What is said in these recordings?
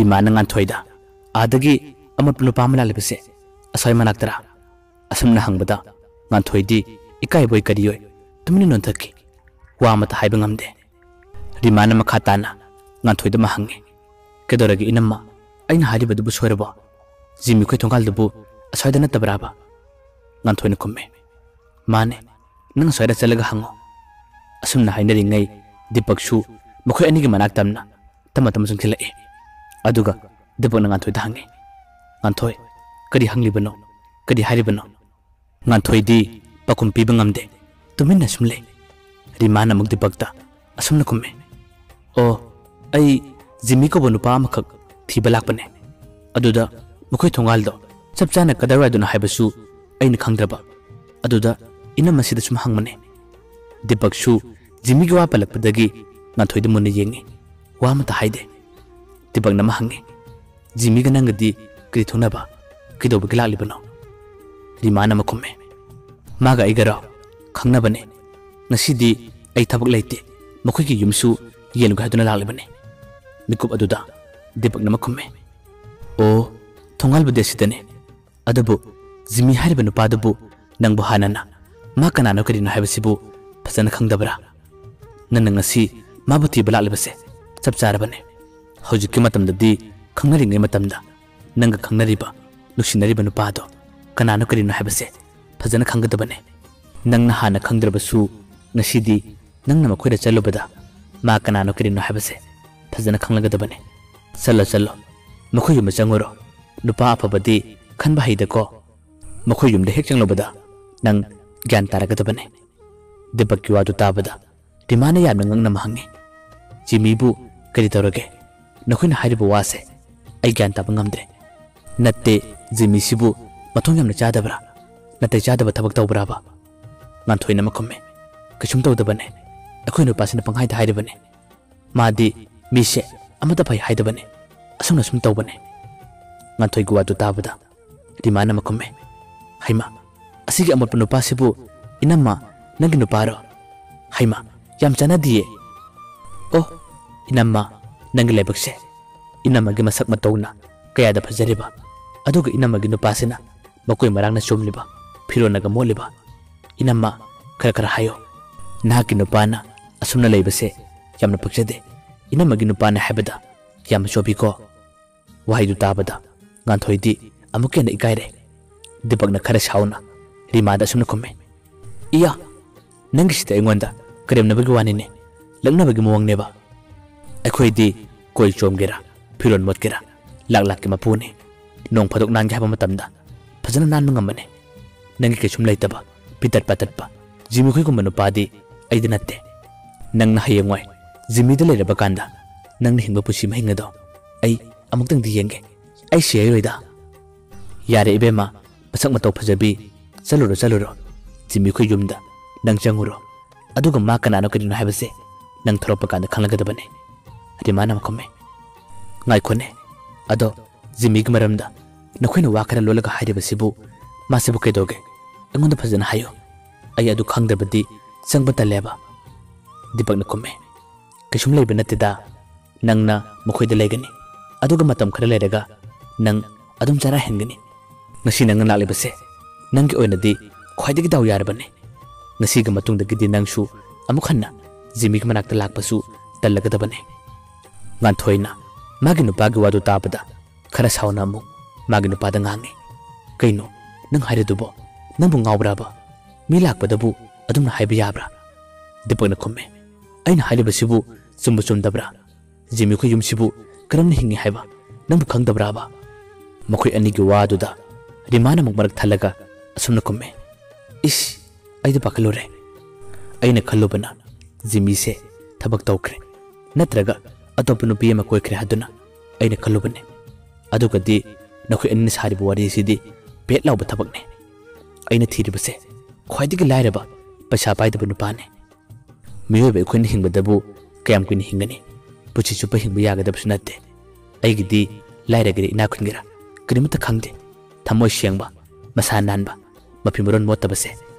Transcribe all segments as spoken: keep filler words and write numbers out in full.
ꯔꯤꯃꯥꯅ ꯉꯥꯟꯊꯣꯏꯗ, "ꯑꯥꯗꯒꯤ ꯑꯃꯣꯠꯄ ꯅꯨꯄꯥ ꯑꯃ ꯂꯥꯛꯂꯤꯕꯁꯦ ꯑꯁ꯭ꯋꯥꯏ ꯃꯅꯥꯛꯇꯔꯥ?" ꯑꯁꯨꯝꯅ ꯍꯪꯕꯗ ꯉꯥꯟꯊꯣꯏꯗꯤ ꯏꯀꯥꯏꯕꯣꯏ ꯀꯔꯤꯑꯣꯏ ꯇꯨꯃꯤꯟꯅ ꯅꯣꯟꯊꯈꯤ꯫ ꯋꯥ ꯑꯃꯠꯇ ꯍꯥꯏꯕ ꯉꯝꯗꯦ꯫ ꯔꯤꯃꯥꯅ ꯃꯈꯥ ꯇꯥꯅ ꯉꯥꯟꯊꯣꯏꯗ ꯑꯃ ꯍꯪꯉꯤ, "ꯀꯩꯗꯧꯔꯒꯦ ꯏꯅꯝꯃ? ꯑꯩꯅ ꯍꯥꯏꯔꯤꯕꯗꯨꯕꯨ ꯁꯣꯏꯔꯕꯣ? ꯖꯤꯃꯤ ꯈꯣꯏ ꯊꯣꯡꯒꯥꯜꯗꯨꯕꯨ ꯑꯁ꯭ꯋꯥꯏꯗ ꯅꯠꯇꯕ꯭ꯔꯥꯕ?" ꯉꯥꯟꯊꯣꯏꯅ ꯈꯨꯝꯃꯤ, "ꯃꯥꯅꯦ, ꯅꯪ ꯑꯁ꯭ꯋꯥꯏꯗ ꯆꯠꯂꯒ ꯍꯪꯉꯣ꯫" ꯑꯁꯨꯝꯅ ꯍꯥꯏꯅꯔꯤꯉꯩ ꯗꯤꯄꯛꯁꯨ ꯃꯈꯣꯏ ꯑꯅꯤꯒꯤ ꯃꯅꯥꯛ ꯇꯝꯅ ꯇꯞꯅ ꯇꯞꯅ ꯆꯪꯁꯤꯜꯂꯛꯏ꯫ ꯑꯗꯨꯒ ꯗꯤꯄꯛꯅ ꯉꯥꯟꯊꯣꯏꯗ ꯍꯪꯉꯤ, "ꯉꯥꯟꯊꯣꯏ, ꯀꯔꯤ ꯍꯪꯂꯤꯕꯅꯣ? ꯀꯔꯤ ꯍꯥꯏꯔꯤꯕꯅꯣ?" ꯉꯥꯟꯊꯣꯏꯗꯤ ꯄꯥꯎꯈꯨꯝ ꯄꯤꯕ ꯉꯝꯗꯦ, ꯇꯨꯃꯤꯟꯅ ꯁꯨꯝ ꯂꯩ꯫ ꯔꯤꯃꯥꯅ ꯑꯃꯨꯛ ꯗꯤꯄꯛꯇ ꯑꯁꯨꯝꯅ ꯈꯨꯝꯃꯤ, "ꯑꯣ, ꯑꯩ ꯖꯤꯃꯤ ꯀꯧꯕ ꯅꯨꯄꯥ ꯑꯃꯈꯛ ꯊꯤꯕ ꯂꯥꯛꯄꯅꯦ꯫ ꯑꯗꯨꯗ ꯃꯈꯣꯏ ꯊꯣꯡꯒꯥꯜꯗꯣ ꯆꯞ ꯆꯥꯅ ꯀꯗꯥꯏꯋꯥꯏꯗꯅꯣ ꯍꯥꯏꯕꯁꯨ ꯑꯩꯅ ꯈꯪꯗ꯭ꯔꯕ꯫ ꯑꯗꯨꯗ ꯏꯅꯝꯃꯁꯤꯗ ꯁꯨꯝ ꯍꯪꯕꯅꯦ꯫" ꯗꯤꯄꯛꯁꯨ ꯖꯤꯃꯤꯒꯤ ꯋꯥ ꯄꯜꯂꯛꯄꯗꯒꯤ ꯉꯥꯟꯊꯣꯏꯗ ꯃꯨꯟꯅ ꯌꯦꯡꯉꯤ꯫ ꯋꯥ ꯑꯃꯠꯇ ꯍꯥꯏꯗꯦ꯫ ꯗꯤꯄꯛꯅ ꯑꯃ ꯍꯪꯉꯤ, "ꯖꯤꯃꯤꯒ ꯅꯪꯒꯗꯤ ꯀꯔꯤ ꯊꯣꯛꯅꯕ? ꯀꯩꯗꯧꯕꯒꯤ ꯂꯥꯛꯂꯤꯕꯅꯣ?" ꯔꯤꯃꯥꯅ ꯑꯃ ꯈꯨꯝꯃꯦ, "ꯃꯥꯒ ꯑꯩꯒꯔꯣ? ꯈꯪꯅꯕꯅꯦ꯫ ꯉꯁꯤꯗꯤ ꯑꯩ ꯊꯕꯛ ꯂꯩꯇꯦ, ꯃꯈꯣꯏꯒꯤ ꯌꯨꯝꯁꯨ ꯌꯦꯡꯂꯨꯒꯦ ꯍꯥꯏꯗꯨꯅ ꯂꯥꯛꯂꯤꯕꯅꯦ꯫" ꯃꯤꯀꯨꯞ ꯑꯗꯨꯗ ꯗꯤꯄꯛꯅ ꯑꯃ ꯈꯨꯝꯃꯦ, "ꯑꯣ, ꯊꯣꯡꯒꯥꯜꯕꯨꯗꯤ ꯑꯁꯤꯗꯅꯦ꯫ ꯑꯗꯨꯕꯨ ꯖꯤꯃꯤ ꯍꯥꯏꯔꯤꯕ ꯅꯨꯄꯥꯗꯨꯕꯨ ꯅꯪꯕꯨ ꯍꯥꯟꯅꯅ ꯃꯥ ꯀꯅꯥꯅꯣ ꯀꯔꯤꯅꯣ ꯍꯥꯏꯕꯁꯤꯕꯨ ꯐꯖꯅ ꯈꯪꯗꯕ꯭ꯔꯥ? ꯅꯪꯅ ꯉꯁꯤ ꯃꯥꯕꯨ ꯊꯤꯕ ꯂꯥꯛꯂꯤꯕꯁꯦ ꯆꯞ ꯆꯥꯔꯕꯅꯦ꯫ ꯍꯧꯖꯤꯛꯀꯤ ꯃꯇꯝꯗꯗꯤ ꯈꯪꯅꯔꯤꯉꯩ ꯃꯇꯝꯗ ꯅꯪꯒ ꯈꯪꯅꯔꯤꯕ, ꯅꯨꯡꯁꯤꯅꯔꯤꯕ ꯅꯨꯄꯥꯗꯣ ꯀꯅꯥꯅꯣ ꯀꯔꯤꯅꯣ ꯍꯥꯏꯕꯁꯦ ꯐꯖꯅ ꯈꯪꯒꯗꯕꯅꯦ꯫ ꯅꯪꯅ ꯍꯥꯟꯅ ꯈꯪꯗ꯭ꯔꯕꯁꯨ ꯉꯁꯤꯗꯤ ꯅꯪꯅ ꯃꯈꯣꯏꯗ ꯆꯠꯂꯨꯕꯗ ꯃꯥ ꯀꯅꯥꯅꯣ ꯀꯔꯤꯅꯣ ꯍꯥꯏꯕꯁꯦ ꯐꯖꯅ ꯈꯪꯂꯒꯗꯕꯅꯦ꯫ ꯆꯠꯂꯣ, ꯆꯠꯂꯣ, ꯃꯈꯣꯏ ꯌꯨꯝꯗ ꯆꯪꯉꯨꯔꯣ꯫ ꯅꯨꯄꯥ ꯑꯐꯕꯗꯤ ꯈꯟꯕ ꯍꯩꯗꯀꯣ꯫ ꯃꯈꯣꯏ ꯌꯨꯝꯗ ꯍꯦꯛ ꯆꯪꯂꯨꯕꯗ ꯅꯪ ꯒ꯭ꯌꯥꯟ ꯇꯥꯔꯒꯗꯕꯅꯦ꯫" ꯗꯤꯄꯛꯀꯤ ꯋꯥꯗꯨ ꯇꯥꯕꯗ ꯔꯤꯃꯥꯅ ꯌꯥꯝꯅ ꯉꯛꯅ ꯑꯃ ꯍꯪꯉꯤ, "ꯖꯤꯃꯤꯕꯨ ꯀꯔꯤ ꯇꯧꯔꯒꯦ? ꯅꯈꯣꯏꯅ ꯍꯥꯏꯔꯤꯕ ꯋꯥꯁꯦ ꯑꯩ ꯒ꯭ꯌꯥꯟ ꯇꯥꯕ ꯉꯝꯗ꯭ꯔꯦ꯫ ꯅꯠꯇꯦ, ꯖꯤꯃꯤꯁꯤꯕꯨ ꯃꯊꯣꯡ ꯌꯥꯝꯅ ꯆꯥꯗꯕ꯭ꯔꯥ? ꯅꯥꯇꯩ ꯆꯥꯗꯕ ꯊꯕꯛ ꯇꯧꯕ꯭ꯔꯥꯕ?" ꯉꯥꯟꯊꯣꯏꯅ ꯑꯃ ꯈꯨꯝꯃꯦ, "ꯀꯩꯁꯨꯝ ꯇꯧꯗꯕꯅꯦ꯫ ꯑꯩꯈꯣꯏ ꯅꯨꯄꯥꯁꯤꯅ ꯄꯪꯍꯥꯏꯗ ꯍꯥꯏꯔꯤꯕꯅꯦ꯫ ꯃꯥꯗꯤ ꯃꯤꯁꯦ ꯑꯃꯠꯇ ꯐꯩ ꯍꯥꯏꯗꯕꯅꯦ꯫ ꯑꯁꯨꯝꯅ ꯁꯨꯝ ꯇꯧꯕꯅꯦ꯫" ꯉꯥꯟꯊꯣꯏꯒꯤ ꯋꯥꯗꯨ ꯇꯥꯕꯗ ꯔꯤꯃꯥꯅ ꯑꯃ ꯈꯨꯝꯃꯦ, "ꯍꯩꯃꯥ, ꯑꯁꯤꯒꯤ ꯑꯃꯣꯠꯄ ꯅꯨꯄꯥꯁꯤꯕꯨ ꯏꯅꯝꯃ ꯅꯪꯒꯤ ꯅꯨꯄꯥꯔꯣ? ꯍꯩꯃꯥ, ꯌꯥꯝ ꯆꯥꯟꯅꯗꯤꯌꯦ꯫ ꯑꯣ, ꯏꯅꯝꯃ, ꯅꯪꯒꯤ ꯂꯥꯏꯕꯛꯁꯦ ꯏꯅꯝꯃꯒꯤ ꯃꯁꯛ ꯃꯇꯧꯅ ꯀꯌꯥꯗ ꯐꯖꯔꯤꯕ, ꯑꯗꯨꯒ ꯏꯅꯝꯃꯒꯤ ꯅꯨꯄꯥꯁꯤꯅ ꯃꯀꯣꯏ ꯃꯔꯥꯡꯅ ꯆꯣꯝꯂꯤꯕ, ꯐꯤꯔꯣꯜꯅꯒ ꯃꯣꯠꯂꯤꯕ꯫ ꯏꯅꯝꯃ, ꯈꯔ ꯈꯔ ꯍꯥꯏꯌꯣ꯫ ꯅꯍꯥꯛꯀꯤ ꯅꯨꯄꯥꯅ ꯑꯁꯨꯝꯅ ꯂꯩꯕꯁꯦ ꯌꯥꯝꯅ ꯄꯛꯆꯗꯦ꯫ ꯏꯅꯝꯃꯒꯤ ꯅꯨꯄꯥꯅ ꯍꯥꯏꯕꯗ ꯌꯥꯝꯅ ꯆꯣꯞꯄꯤꯀꯣ꯫ ꯋꯥꯍꯩꯗꯨ ꯇꯥꯕꯗ ꯉꯥꯟꯊꯣꯏꯗꯤ ꯑꯃꯨꯛꯀ ꯍꯦꯟꯅ ꯏꯀꯥꯏꯔꯦ꯫ ꯗꯤꯄꯛꯅ ꯈꯔ ꯁꯥꯎꯅ ꯔꯤꯃꯥꯗ ꯑꯁꯨꯝꯅ ꯈꯨꯝꯃꯤ, "ꯏꯌꯥ, ꯅꯪꯒꯤꯁꯤꯗꯤ ꯑꯩꯉꯣꯟꯗ ꯀꯔꯦꯝꯅꯕꯒꯤ ꯋꯥꯅꯤꯅꯦ, ꯂꯛꯅꯕꯒꯤ ꯃꯑꯣꯡꯅꯦꯕ꯫ ꯑꯩꯈꯣꯏꯗꯤ ꯀꯣꯏ ꯆꯣꯝꯒꯦꯔꯥ, ꯐꯤꯔꯣꯜ ꯃꯣꯠꯀꯦꯔꯥ, ꯂꯥꯛ ꯂꯥꯛꯀꯤ ꯃꯄꯨꯅꯤ꯫ ꯅꯣꯡ ꯐꯥꯗꯣꯛ ꯅꯥꯟꯒꯦ ꯍꯥꯏꯕ ꯃꯇꯝꯗ ꯐꯖꯅ ꯅꯥꯟꯕ ꯉꯝꯕꯅꯤ꯫ ꯅꯪꯒꯤ ꯀꯩꯁꯨꯝ ꯂꯩꯇꯕ, ꯄꯤꯇꯠ ꯄꯥꯇꯠꯄ ꯖꯤꯃꯤꯈꯣꯏꯒꯨꯝꯕ ꯅꯨꯄꯥꯗꯤ ꯑꯩꯗꯤ ꯅꯠꯇꯦ꯫ ꯅꯪꯅ ꯍꯌꯦꯡꯋꯥꯏ ꯖꯤꯃꯤꯗ ꯂꯩꯔꯕ ꯀꯥꯟꯗ ꯅꯪꯅ ꯍꯤꯡꯕ ꯄꯨꯟꯁꯤ ꯃꯍꯤꯡ ꯑꯗꯣ ꯑꯩ ꯑꯃꯨꯛꯇꯪꯗꯤ ꯌꯦꯡꯒꯦ꯫ ꯑꯩ ꯁꯤꯔꯔꯣꯏꯗ꯫" "ꯌꯥꯔꯦ ꯏꯕꯦꯝꯃ, ꯃꯁꯛ ꯃꯇꯧ ꯐꯖꯕꯤ, ꯆꯠꯂꯨꯔꯣ, ꯆꯠꯂꯨꯔꯣ꯫ ꯖꯤꯃꯤꯈꯣꯏ ꯌꯨꯝꯗ ꯅꯪ ꯆꯪꯉꯨꯔꯣ꯫ ꯑꯗꯨꯒ ꯃꯥ ꯀꯅꯥꯅꯣ ꯀꯔꯤꯅꯣ ꯍꯥꯏꯕꯁꯦ ꯅꯪ ꯊꯣꯔꯛꯄ ꯀꯥꯟꯗ ꯈꯪꯂꯒꯗꯕꯅꯤ꯫" ꯔꯤꯃꯥꯅ ꯑꯃꯨꯛ ꯈꯨꯝꯃꯤ, "ꯉꯥꯏꯈꯣꯅꯦ, ꯑꯗꯣ ꯖꯤꯃꯤꯒꯤ ꯃꯔꯝꯗ ꯅꯈꯣꯏꯅ ꯋꯥ ꯈꯔ ꯂꯣꯜꯂꯒ ꯍꯥꯏꯔꯤꯕꯁꯤꯕꯨ ꯃꯥꯁꯤꯕꯨ ꯀꯩꯗꯧꯒꯦ? ꯑꯩꯉꯣꯟꯗ ꯐꯖꯅ ꯍꯥꯏꯌꯨ꯫ ꯑꯩ ꯑꯗꯨ ꯈꯪꯗ꯭ꯔꯕꯗꯤ ꯆꯪꯕ ꯇꯜꯂꯦꯕ꯫" ꯗꯤꯄꯛꯅ ꯈꯨꯝꯃꯤ, "ꯀꯩꯁꯨꯝ ꯂꯩꯕ ꯅꯠꯇꯦꯗ꯫ ꯅꯪꯅ ꯃꯈꯣꯏꯗ ꯂꯩꯒꯅꯤ, ꯑꯗꯨꯒ ꯃꯇꯝ ꯈꯔ ꯂꯩꯔꯒ ꯅꯪ ꯑꯗꯨꯝ ꯆꯔꯥ ꯍꯦꯟꯒꯅꯤ꯫ ꯉꯁꯤ ꯅꯪꯅ ꯂꯥꯛꯂꯤꯕꯁꯦ ꯅꯪꯒꯤ ꯑꯣꯏꯅꯗꯤ ꯈ꯭ꯋꯥꯏꯗꯒꯤ ꯗꯥꯎ ꯌꯥꯔꯕꯅꯤ꯫ ꯉꯁꯤꯒꯤ ꯃꯇꯨꯡꯗꯒꯤꯗꯤ ꯅꯪꯁꯨ ꯑꯃꯨꯛ ꯍꯟꯅ ꯖꯤꯃꯤꯒꯤ ꯃꯅꯥꯛꯇ ꯂꯥꯛꯄꯁꯨ ꯇꯜꯂꯒꯗꯕꯅꯤ꯫" ꯉꯥꯟꯊꯣꯏꯅ ꯃꯥꯒꯤ ꯅꯨꯄꯥꯒꯤ ꯋꯥꯗꯨ ꯇꯥꯕꯗ ꯈꯔ ꯁꯥꯎꯅ ꯑꯃꯨꯛ ꯃꯥꯒꯤ ꯅꯨꯄꯥꯗ ꯉꯥꯡꯉꯤ, "ꯀꯩꯅꯣ ꯅꯪ ꯍꯥꯏꯔꯤꯗꯨꯕꯣ? ꯅꯪꯕꯨ ꯉꯥꯎꯕ꯭ꯔꯥꯕ? ꯃꯤ ꯂꯥꯛꯄꯗꯕꯨ ꯑꯗꯨꯝꯅ ꯍꯥꯏꯕ ꯌꯥꯕ꯭ꯔꯥ?" ꯗꯤꯄꯛꯅ ꯈꯨꯝꯃꯤ, "ꯑꯩꯅ ꯍꯥꯏꯔꯤꯕꯁꯤꯕꯨ ꯆꯨꯝꯕ ꯆꯨꯝꯗꯕ꯭ꯔꯥ? ꯖꯤꯃꯤꯈꯣꯏ ꯌꯨꯝꯁꯤꯕꯨ ꯀꯔꯝꯅ ꯍꯤꯡꯉꯤ ꯍꯥꯏꯕ ꯅꯪꯕꯨ ꯈꯪꯗꯕ꯭ꯔꯥꯕ?" ꯃꯈꯣꯏ ꯑꯅꯤꯒꯤ ꯋꯥꯗꯨꯗ ꯔꯤꯃꯥꯅ ꯑꯃꯨꯛ ꯃꯔꯛ ꯊꯠꯂꯒ ꯑꯁꯨꯝꯅ ꯈꯨꯝꯃꯤ, "ꯏꯁ, ꯑꯩꯗꯤ ꯄꯥꯈꯠꯂꯨꯔꯦ꯫ ꯑꯩꯅ ꯈꯜꯂꯨꯕꯅ ꯖꯤꯃꯤꯁꯦ ꯊꯕꯛ ꯇꯧꯈ꯭ꯔꯦ, ꯅꯠꯇ꯭ꯔꯒ ꯑꯇꯣꯞꯄ ꯅꯨꯄꯤ ꯑꯃ ꯀꯣꯏꯈ꯭ꯔꯦ ꯍꯥꯏꯗꯨꯅ ꯑꯩꯅ ꯈꯜꯂꯨꯕꯅꯤ꯫ ꯑꯗꯨꯒꯗꯤ ꯅꯈꯣꯏ ꯑꯅꯤꯅ ꯁꯥꯔꯤꯕ ꯋꯥꯔꯤꯁꯤꯗꯤ ꯄꯦꯠ ꯂꯥꯎꯕ ꯊꯕꯛꯅꯤ꯫ ꯑꯩꯅ ꯊꯤꯔꯤꯕꯁꯦ ꯈ꯭ꯋꯥꯏꯗꯒꯤ ꯂꯥꯏꯔꯕ, ꯄꯩꯁꯥ ꯄꯥꯏꯗꯕ ꯅꯨꯄꯥꯅꯤ꯫ ꯃꯤꯑꯣꯏꯕ ꯑꯩꯈꯣꯏꯅ ꯍꯤꯡꯕꯗꯕꯨ ꯀꯌꯥꯝ ꯀꯨꯏꯅ ꯍꯤꯡꯒꯅꯤ? ꯄꯨꯟꯁꯤ ꯆꯨꯞꯄ ꯍꯤꯡꯕ ꯌꯥꯒꯗꯕꯁꯨ ꯅꯠꯇꯦ꯫ ꯑꯩꯒꯤꯗꯤ ꯂꯥꯏꯔꯒꯦꯔꯥ ꯏꯅꯥꯛ ꯈꯨꯟꯒꯦꯔꯥ ꯀꯔꯤꯃꯠꯇ ꯈꯪꯗꯦ꯫ ꯊꯃꯣꯏ ꯁꯦꯡꯕ, ꯃꯁꯥ ꯅꯥꯟꯕ, ꯃꯐꯤ ꯃꯔꯣꯟ ꯃꯣꯠꯇꯕꯁꯦ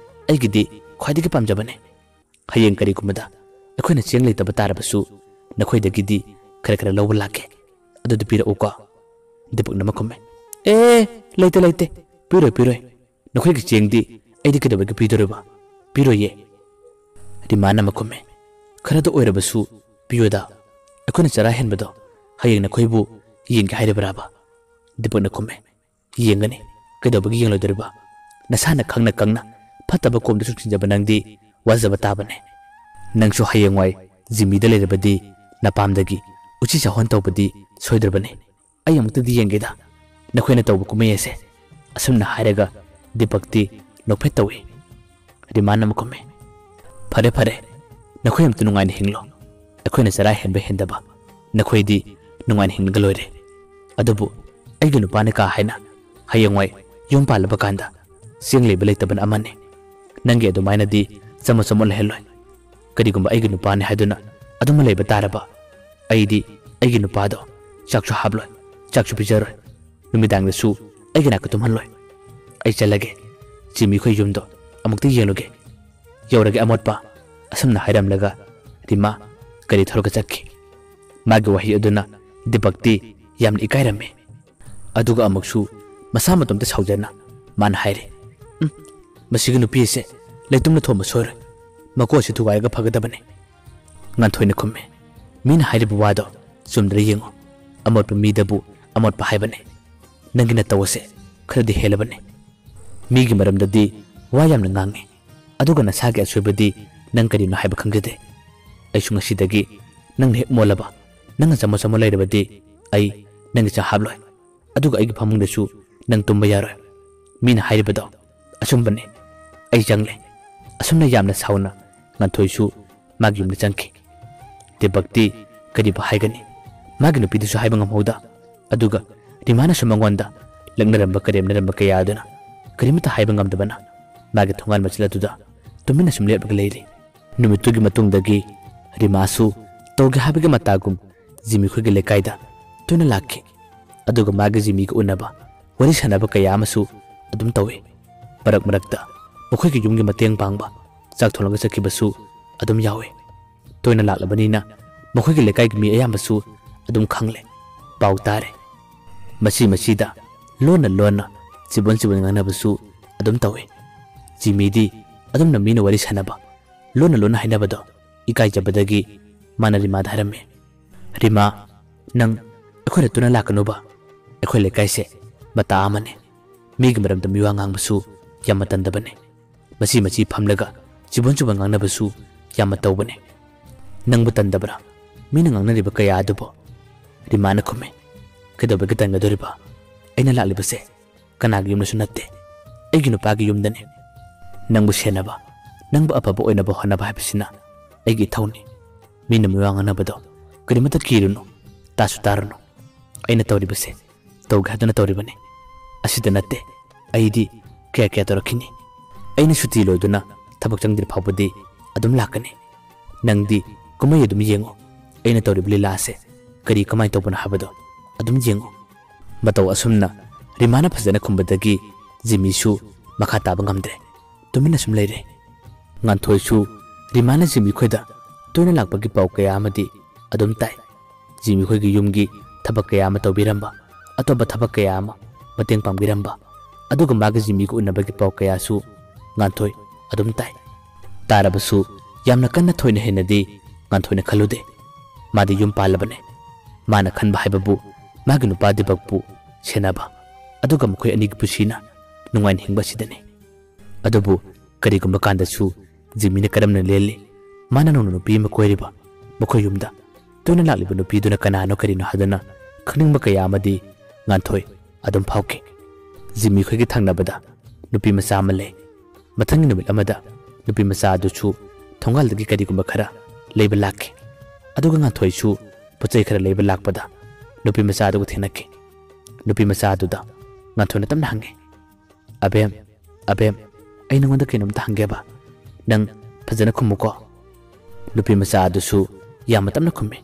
ꯑꯩꯒꯤꯗꯤ ꯈ꯭ꯋꯥꯏꯗꯒꯤ ꯄꯥꯝꯖꯕꯅꯦ꯫ ꯍꯌꯦꯡ ꯀꯔꯤꯒꯨꯝꯕꯗ ꯑꯩꯈꯣꯏꯅ ꯆꯦꯡ ꯂꯩꯇꯕ ꯇꯥꯔꯕꯁꯨ ꯅꯈꯣꯏꯗꯒꯤꯗꯤ ꯈꯔ ꯈꯔ ꯂꯧꯕ ꯂꯥꯛꯀꯦ꯫ ꯑꯗꯨꯗꯤ ꯄꯤꯔꯛꯎꯀꯣ꯫ ꯗꯤꯄꯛꯅ ꯑꯃꯨꯛ ꯈꯨꯝꯃꯦ, "ꯑꯦ, ꯂꯩꯇꯦ, ꯂꯩꯇꯦ, ꯄꯤꯔꯣꯏ, ꯄꯤꯔꯣꯏ꯫ ꯅꯈꯣꯏꯒꯤ ꯆꯦꯡꯗꯤ ꯑꯩꯗꯤ ꯀꯩꯗꯧꯕꯒꯤ ꯄꯤꯗꯣꯔꯤꯕ? ꯄꯤꯔꯣꯏꯌꯦ꯫" ꯔꯤꯃꯥꯅ ꯑꯃꯨꯛ ꯈꯨꯝꯃꯦ, "ꯈꯔꯗ ꯑꯣꯏꯔꯕꯁꯨ ꯄꯤꯌꯨꯗ꯫ ꯑꯩꯈꯣꯏꯅ ꯆꯔꯥ ꯍꯦꯟꯕꯗꯣ ꯍꯌꯦꯡ ꯅꯈꯣꯏꯕꯨ ꯌꯦꯡꯒꯦ ꯍꯥꯏꯔꯤꯕ꯭ꯔꯥꯕ?" ꯗꯤꯄꯛꯅ ꯈꯨꯝꯃꯦ, "ꯌꯦꯡꯒꯅꯤ, ꯀꯩꯗꯧꯕꯒꯤ ꯌꯦꯡꯂꯣꯏꯗꯣꯔꯤꯕ? ꯅꯁꯥꯅ ꯈꯪꯅ ꯈꯪꯅ ꯐꯠꯇꯕ ꯀꯣꯝꯗ ꯁꯨꯡꯁꯤꯟꯖꯕ ꯅꯪꯗꯤ ꯋꯥꯖꯕ ꯇꯥꯕꯅꯦ꯫ ꯅꯪꯁꯨ ꯍꯌꯦꯡꯋꯥꯏ ꯖꯤꯃꯤꯗ ꯂꯩꯔꯕꯗꯤ ꯅꯄꯥꯝꯗꯒꯤ ꯎꯆꯤ ꯁꯥꯍꯣꯟ ꯇꯧꯕꯗꯤ ꯁꯣꯏꯗ꯭ꯔꯕꯅꯤ꯫ ꯑꯩ ꯑꯃꯨꯛꯇꯗꯤ ꯌꯦꯡꯒꯦꯗ, ꯅꯈꯣꯏꯅ ꯇꯧꯕ ꯀꯨꯝꯍꯩ ꯑꯁꯦ꯫" ꯑꯁꯨꯝꯅ ꯍꯥꯏꯔꯒ ꯗꯤꯄꯛꯇꯤ ꯅꯣꯛꯐꯦꯠ ꯇꯧꯏ꯫ ꯔꯤꯃꯥꯅ ꯑꯃꯨꯛ ꯈꯨꯝꯃꯦ, "ꯐꯔꯦ, ꯐꯔꯦ, ꯅꯈꯣꯏ ꯑꯝꯇ ꯅꯨꯡꯉꯥꯏꯅ ꯍꯤꯡꯂꯣ꯫ ꯑꯩꯈꯣꯏꯅ ꯆꯔꯥ ꯍꯦꯟꯕ ꯍꯦꯟꯗꯕ, ꯅꯈꯣꯏꯗꯤ ꯅꯨꯡꯉꯥꯏꯅ ꯍꯤꯡꯂꯒ ꯂꯣꯏꯔꯦ꯫ ꯑꯗꯨꯕꯨ ꯑꯩꯒꯤ ꯅꯨꯄꯥꯅ ꯀꯥ ꯍꯥꯏꯅ ꯍꯌꯦꯡꯋꯥꯏ ꯌꯨꯝ ꯄꯥꯜꯂꯕ ꯀꯥꯟꯗ ꯆꯦꯡ ꯂꯩꯕ ꯂꯩꯇꯕꯅ ꯑꯃꯅꯤ꯫ ꯅꯪꯒꯤ ꯑꯗꯨꯃꯥꯏꯅꯗꯤ ꯆꯃꯣꯠ ꯆꯃꯣꯠ ꯂꯩꯍꯜꯂꯣꯏ꯫ ꯀꯔꯤꯒꯨꯝꯕ ꯑꯩꯒꯤ ꯅꯨꯄꯥꯅꯤ ꯍꯥꯏꯗꯨꯅ ꯑꯗꯨꯃ ꯂꯩꯕ ꯇꯥꯔꯕ, ꯑꯩꯗꯤ ꯑꯩꯒꯤ ꯅꯨꯄꯥꯗꯣ ꯆꯥꯛꯁꯨ ꯍꯥꯞꯂꯣꯏ, ꯆꯥꯛꯁꯨ ꯄꯤꯖꯔꯣꯏ, ꯅꯨꯃꯤꯗꯥꯡꯗꯁꯨ ꯑꯩꯒꯤ ꯅꯥꯛꯇ ꯇꯨꯝꯍꯜꯂꯣꯏ꯫ ꯑꯩ ꯆꯠꯂꯒꯦ, ꯖꯤꯃꯤ ꯈꯣꯏ ꯌꯨꯝꯗꯣ ꯑꯃꯨꯛꯇ ꯌꯦꯡꯂꯨꯒꯦ꯫ ꯌꯧꯔꯒꯦ ꯑꯃꯣꯠꯄ꯫" ꯑꯁꯨꯝꯅ ꯍꯥꯏꯔꯝꯂꯒ ꯔꯤꯃꯥ ꯒꯥꯔꯤ ꯊꯧꯔꯒ ꯆꯠꯈꯤ꯫ ꯃꯥꯒꯤ ꯋꯥꯍꯩ ꯑꯗꯨꯅ ꯗꯤꯄꯛꯇꯤ ꯌꯥꯝꯅ ꯏꯀꯥꯏꯔꯝꯃꯤ꯫ ꯑꯗꯨꯒ ꯑꯃꯨꯛꯁꯨ ꯃꯁꯥ ꯃꯇꯣꯝꯇ ꯁꯥꯎꯖꯅ ꯃꯥꯅ ꯍꯥꯏꯔꯤ, "ꯎꯝ, ꯃꯁꯤꯒꯤ ꯅꯨꯄꯤ ꯑꯁꯦ ꯂꯩꯇꯨꯝꯅ ꯊꯣꯝꯕ ꯁꯣꯏꯔꯣꯏ꯫ ꯃꯀꯣꯛ ꯑꯁꯤ ꯊꯨꯒꯥꯏꯔꯒ ꯐꯒꯗꯕꯅꯤ꯫" ꯉꯥꯟꯊꯣꯏꯅ ꯈꯨꯝꯃꯤ, "ꯃꯤꯅ ꯍꯥꯏꯔꯤꯕ ꯋꯥꯗꯣ ꯆꯨꯝꯗ꯭ꯔꯥ ꯌꯦꯡꯉꯨ꯫ ꯑꯃꯣꯠꯄ ꯃꯤꯗꯕꯨ ꯑꯃꯣꯠꯄ ꯍꯥꯏꯕꯅꯤ꯫ ꯅꯪꯒꯤ ꯅꯇꯧ ꯑꯁꯦ ꯈꯔꯗꯤ ꯍꯦꯜꯂꯕꯅꯤ꯫ ꯃꯤꯒꯤ ꯃꯔꯝꯗꯗꯤ ꯋꯥ ꯌꯥꯝꯅ ꯉꯥꯡꯉꯤ, ꯑꯗꯨꯒ ꯅꯁꯥꯒꯤ ꯑꯁꯣꯏꯕꯗꯤ ꯅꯪ ꯀꯔꯤꯅꯣ ꯍꯥꯏꯕ ꯈꯪꯖꯗꯦ꯫ ꯑꯩꯁꯨ ꯉꯁꯤꯗꯒꯤ ꯅꯪꯅ ꯍꯦꯛ ꯃꯣꯜꯂꯕ, ꯅꯪꯅ ꯆꯃꯣꯠ ꯆꯃꯣꯠ ꯂꯩꯔꯕꯗꯤ ꯑꯩ ꯅꯪꯒꯤ ꯆꯥꯛ ꯍꯥꯞꯂꯣꯏ꯫ ꯑꯗꯨꯒ ꯑꯩꯒꯤ ꯐꯃꯨꯡꯗꯁꯨ ꯅꯪ ꯇꯨꯝꯕ ꯌꯥꯔꯣꯏ꯫ ꯃꯤꯅ ꯍꯥꯏꯔꯤꯕꯗꯣ ꯑꯆꯨꯝꯕꯅꯤ꯫ ꯑꯩ ꯆꯪꯂꯦ꯫" ꯑꯁꯨꯝꯅ ꯌꯥꯝꯅ ꯁꯥꯎꯅ ꯉꯥꯟꯊꯣꯏꯁꯨ ꯃꯥꯒꯤ ꯌꯨꯝꯗ ꯆꯪꯈꯤ꯫ ꯗꯤꯄꯛꯇꯤ ꯀꯔꯤꯕꯨ ꯍꯥꯏꯒꯅꯤ? ꯃꯥꯒꯤ ꯅꯨꯄꯤꯗꯨꯁꯨ ꯍꯥꯏꯕ ꯉꯝꯍꯧꯗ꯫ ꯑꯗꯨꯒ ꯔꯤꯃꯥꯅꯁꯨ ꯃꯉꯣꯟꯗ ꯂꯛꯅꯔꯝꯕ ꯀꯔꯦꯝꯅꯔꯝꯕ ꯀꯌꯥ ꯑꯗꯨꯅ ꯀꯔꯤꯃꯠꯇ ꯍꯥꯏꯕ ꯉꯝꯗꯕꯅ ꯃꯥꯒꯤ ꯊꯣꯡꯒꯥꯟ ꯃꯆꯤꯜ ꯑꯗꯨꯗ ꯇꯨꯃꯤꯟꯅ ꯁꯨꯝ ꯂꯦꯞꯂꯒ ꯂꯩꯔꯤ꯫ ꯅꯨꯃꯤꯠꯇꯨꯒꯤ ꯃꯇꯨꯡꯗꯒꯤ ꯔꯤꯃꯥꯁꯨ ꯇꯧꯒꯦ ꯍꯥꯏꯕꯒꯤ ꯃꯇꯥꯒꯨꯝ ꯖꯤꯃꯤ ꯈꯣꯏꯒꯤ ꯂꯩꯀꯥꯏꯗ ꯇꯣꯏꯅ ꯂꯥꯛꯈꯤ꯫ ꯑꯗꯨꯒ ꯃꯥꯒꯤ ꯖꯤꯃꯤꯒ ꯎꯅꯕ, ꯋꯥꯔꯤ ꯁꯥꯟꯅꯕ ꯀꯌꯥ ꯑꯃꯁꯨ ꯑꯗꯨꯝ ꯇꯧꯏ꯫ ꯃꯔꯛ ꯃꯔꯛꯇ ꯃꯈꯣꯏꯒꯤ ꯌꯨꯝꯒꯤ ꯃꯇꯦꯡ ꯄꯥꯡꯕ, ꯆꯥꯛ ꯊꯣꯡꯂꯒ ꯆꯠꯈꯤꯕꯁꯨ ꯑꯗꯨꯝ ꯌꯥꯎꯏ꯫ ꯇꯣꯏꯅ ꯂꯥꯛꯂꯕꯅꯤꯅ ꯃꯈꯣꯏꯒꯤ ꯂꯩꯀꯥꯏꯒꯤ ꯃꯤ ꯑꯌꯥꯝꯕꯁꯨ ꯑꯗꯨꯝ ꯈꯪꯂꯦ꯫ ꯄꯥꯎ ꯇꯥꯔꯦ꯫ ꯃꯁꯤ ꯃꯁꯤꯗ ꯂꯣꯟꯅ ꯂꯣꯟꯅ ꯆꯤꯕꯣꯟ ꯆꯤꯕꯣꯟ ꯉꯥꯡꯅꯕꯁꯨ ꯑꯗꯨꯝ ꯇꯧꯏ꯫ ꯖꯤꯃꯤꯗꯤ ꯑꯗꯨꯝꯅ ꯃꯤꯅ ꯋꯥꯔꯤ ꯁꯥꯟꯅꯕ, ꯂꯣꯟꯅ ꯂꯣꯟꯅ ꯍꯥꯏꯅꯕꯗꯣ ꯏꯀꯥꯏꯖꯕꯗꯒꯤ ꯃꯥꯅ ꯔꯤꯃꯥꯗ ꯍꯥꯏꯔꯝꯃꯤ, "ꯔꯤꯃꯥ, ꯅꯪ ꯑꯩꯈꯣꯏ ꯅꯠꯇꯨꯅ ꯂꯥꯛꯀꯅꯨꯕ꯫ ꯑꯩꯈꯣꯏ ꯂꯩꯀꯥꯏꯁꯦ ꯃꯇꯥ ꯑꯃꯅꯤ꯫ ꯃꯤꯒꯤ ꯃꯔꯝꯗ ꯃꯤꯋꯥ ꯉꯥꯡꯕꯁꯨ ꯌꯥꯝꯅ ꯇꯟꯗꯕꯅꯤ꯫ ꯃꯆꯤ ꯃꯆꯤ ꯐꯝꯂꯒ ꯆꯤꯕꯣꯟ ꯆꯤꯕꯣꯟ ꯉꯥꯡꯅꯕꯁꯨ ꯌꯥꯝꯅ ꯇꯧꯕꯅꯤ꯫ ꯅꯪꯕꯨ ꯇꯟꯗꯕ꯭ꯔꯥ ꯃꯤꯅ ꯉꯥꯡꯅꯔꯤꯕ ꯀꯌꯥ ꯑꯗꯨꯕꯨ?" ꯔꯤꯃꯥꯅ ꯈꯨꯝꯃꯤ, "ꯀꯩꯗꯧꯕꯒꯤ ꯇꯟꯒꯗꯣꯔꯤꯕ? ꯑꯩꯅ ꯂꯥꯛꯂꯤꯕꯁꯦ ꯀꯅꯥꯒꯤ ꯌꯨꯝꯗꯁꯨ ꯅꯠꯇꯦ, ꯑꯩꯒꯤ ꯅꯨꯄꯥꯒꯤ ꯌꯨꯝꯗꯅꯤ꯫ ꯅꯪꯕꯨ ꯁꯦꯟꯅꯕ, ꯅꯪꯕꯨ ꯑꯐꯕ ꯑꯣꯏꯅꯕ ꯍꯣꯠꯅꯕ ꯍꯥꯏꯕꯁꯤꯅ ꯑꯩꯒꯤ ꯏꯊꯧꯅꯤ꯫ ꯃꯤꯅ ꯃꯤꯋꯥ ꯉꯥꯡꯅꯕꯗꯣ ꯀꯔꯤꯃꯠꯇ ꯀꯤꯔꯨꯅꯨ, ꯇꯥꯁꯨ ꯇꯥꯔꯨꯅꯨ꯫ ꯑꯩꯅ ꯇꯧꯔꯤꯕꯁꯦ ꯇꯧꯒꯦ ꯍꯥꯏꯗꯨꯅ ꯇꯧꯔꯤꯕꯅꯤ꯫ ꯑꯁꯤꯗ ꯅꯠꯇꯦ, ꯑꯩꯗꯤ ꯀꯌꯥ ꯀꯌꯥ ꯇꯧꯔꯛꯈꯤꯅꯤ꯫ ꯑꯩꯅ ꯁꯨꯇꯤ ꯂꯣꯏꯗꯨꯅ ꯊꯕꯛ ꯆꯪꯗ꯭ꯔꯤ ꯐꯥꯎꯕꯗꯤ ꯑꯗꯨꯝ ꯂꯥꯛꯀꯅꯤ꯫ ꯅꯪꯗꯤ ꯀꯨꯝꯍꯩ ꯑꯗꯨꯝ ꯌꯦꯡꯉꯨ, ꯑꯩꯅ ꯇꯧꯔꯤꯕ ꯂꯤꯂꯥ ꯑꯁꯦ ꯀꯔꯤ ꯀꯃꯥꯏꯅ ꯇꯧꯕꯅꯣ ꯍꯥꯏꯕꯗꯣ ꯑꯗꯨꯝ ꯌꯦꯡꯉꯨ꯫" ꯃꯇꯧ ꯑꯁꯨꯝꯅ ꯔꯤꯃꯥꯅ ꯐꯖꯅ ꯈꯨꯝꯕꯗꯒꯤ ꯖꯤꯃꯤꯁꯨ ꯃꯈꯥ ꯇꯥꯕ ꯉꯝꯗ꯭ꯔꯦ꯫ ꯇꯨꯃꯤꯟꯅ ꯁꯨꯝ ꯂꯩꯔꯦ꯫ ꯉꯥꯟꯊꯣꯏꯁꯨ ꯔꯤꯃꯥꯅ ꯖꯤꯃꯤ ꯈꯣꯏꯗ ꯇꯣꯏꯅ ꯂꯥꯛꯄꯒꯤ ꯄꯥꯎ ꯀꯌꯥ ꯑꯃꯗꯤ ꯑꯗꯨꯝ ꯇꯥꯏ꯫ ꯖꯤꯃꯤ ꯈꯣꯏꯒꯤ ꯌꯨꯝꯒꯤ ꯊꯕꯛ ꯀꯌꯥ ꯑꯃ ꯇꯧꯕꯤꯔꯝꯕ, ꯑꯇꯣꯞꯄ ꯊꯕꯛ ꯀꯌꯥ ꯑꯃ ꯃꯇꯦꯡ ꯄꯥꯡꯕꯤꯔꯝꯕ, ꯑꯗꯨꯒ ꯃꯥꯒ ꯖꯤꯃꯤꯒ ꯎꯅꯕꯒꯤ ꯄꯥꯎ ꯀꯌꯥꯁꯨ ꯉꯥꯟꯊꯣꯏ ꯑꯗꯨꯝ ꯇꯥꯏ꯫ ꯇꯥꯔꯕꯁꯨ ꯌꯥꯝꯅ ꯀꯟꯅ ꯊꯣꯏꯅ ꯍꯦꯟꯅꯗꯤ ꯉꯥꯟꯊꯣꯏꯅ ꯈꯜꯂꯨꯗꯦ꯫ ꯃꯥꯗꯤ ꯌꯨꯝ ꯄꯥꯜꯂꯕꯅꯦ꯫ ꯃꯥꯅ ꯈꯟꯕ ꯍꯥꯏꯕꯕꯨ ꯃꯥꯒꯤ ꯅꯨꯄꯥ ꯗꯤꯄꯛꯄꯨ ꯁꯦꯟꯅꯕ, ꯑꯗꯨꯒ ꯃꯈꯣꯏ ꯑꯅꯤꯒꯤ ꯄꯨꯟꯁꯤꯅ ꯅꯨꯡꯉꯥꯏꯅ ꯍꯤꯡꯕ ꯑꯁꯤꯗꯅꯤ꯫ ꯑꯗꯨꯕꯨ ꯀꯔꯤꯒꯨꯝꯕ ꯀꯥꯟꯗꯁꯨ ꯖꯤꯃꯤꯅ ꯀꯔꯝꯅ ꯂꯦꯜꯂꯤ, ꯃꯥꯅ ꯅꯧꯅ ꯅꯨꯄꯤ ꯑꯃ ꯀꯣꯏꯔꯤꯕ, ꯃꯈꯣꯏ ꯌꯨꯝꯗ ꯇꯣꯏꯅ ꯂꯥꯛꯂꯤꯕ ꯅꯨꯄꯤꯗꯨꯅ ꯀꯅꯥꯅꯣ ꯀꯔꯤꯅꯣ ꯍꯥꯏꯗꯅ ꯈꯪꯅꯤꯡꯕ ꯀꯌꯥ ꯑꯃꯗꯤ ꯉꯥꯟꯊꯣꯏ ꯑꯗꯨꯝ ꯐꯥꯎꯈꯤ꯫ ꯖꯤꯃꯤ ꯈꯣꯏꯒꯤ ꯊꯪꯅꯕꯗ ꯅꯨꯄꯤ ꯃꯆꯥ ꯑꯃ ꯂꯩ꯫ ꯃꯊꯪꯒꯤ ꯅꯨꯃꯤꯠ ꯑꯃꯗ ꯅꯨꯄꯤ ꯃꯆꯥ ꯑꯗꯨꯁꯨ ꯊꯣꯡꯒꯥꯜꯗꯒꯤ ꯀꯔꯤꯒꯨꯝꯕ ꯈꯔ ꯂꯩꯕ ꯂꯥꯛꯈꯤ꯫ ꯑꯗꯨꯒ ꯉꯥꯟꯊꯣꯏꯁꯨ ꯄꯣꯠ ꯆꯩ ꯈꯔ ꯂꯩꯕ ꯂꯥꯛꯄꯗ ꯅꯨꯄꯤ ꯃꯆꯥ ꯑꯗꯨꯒ ꯊꯦꯡꯅꯈꯤ꯫ ꯅꯨꯄꯤ ꯃꯆꯥ ꯑꯗꯨꯗ ꯉꯥꯟꯊꯣꯏꯅ ꯇꯞꯅ ꯍꯪꯉꯤ, "ꯑꯕꯦꯝ, ꯑꯕꯦꯝ, ꯑꯩ ꯅꯉꯣꯟꯗ ꯀꯩꯅꯣꯝꯇ ꯍꯪꯒꯦꯕ꯫ ꯅꯪ ꯐꯖꯅ ꯈꯨꯝꯃꯨꯀꯣ꯫" ꯅꯨꯄꯤ ꯃꯆꯥ ꯑꯗꯨꯁꯨ ꯌꯥꯝꯅ ꯇꯞꯅ ꯈꯨꯝꯃꯤ꯫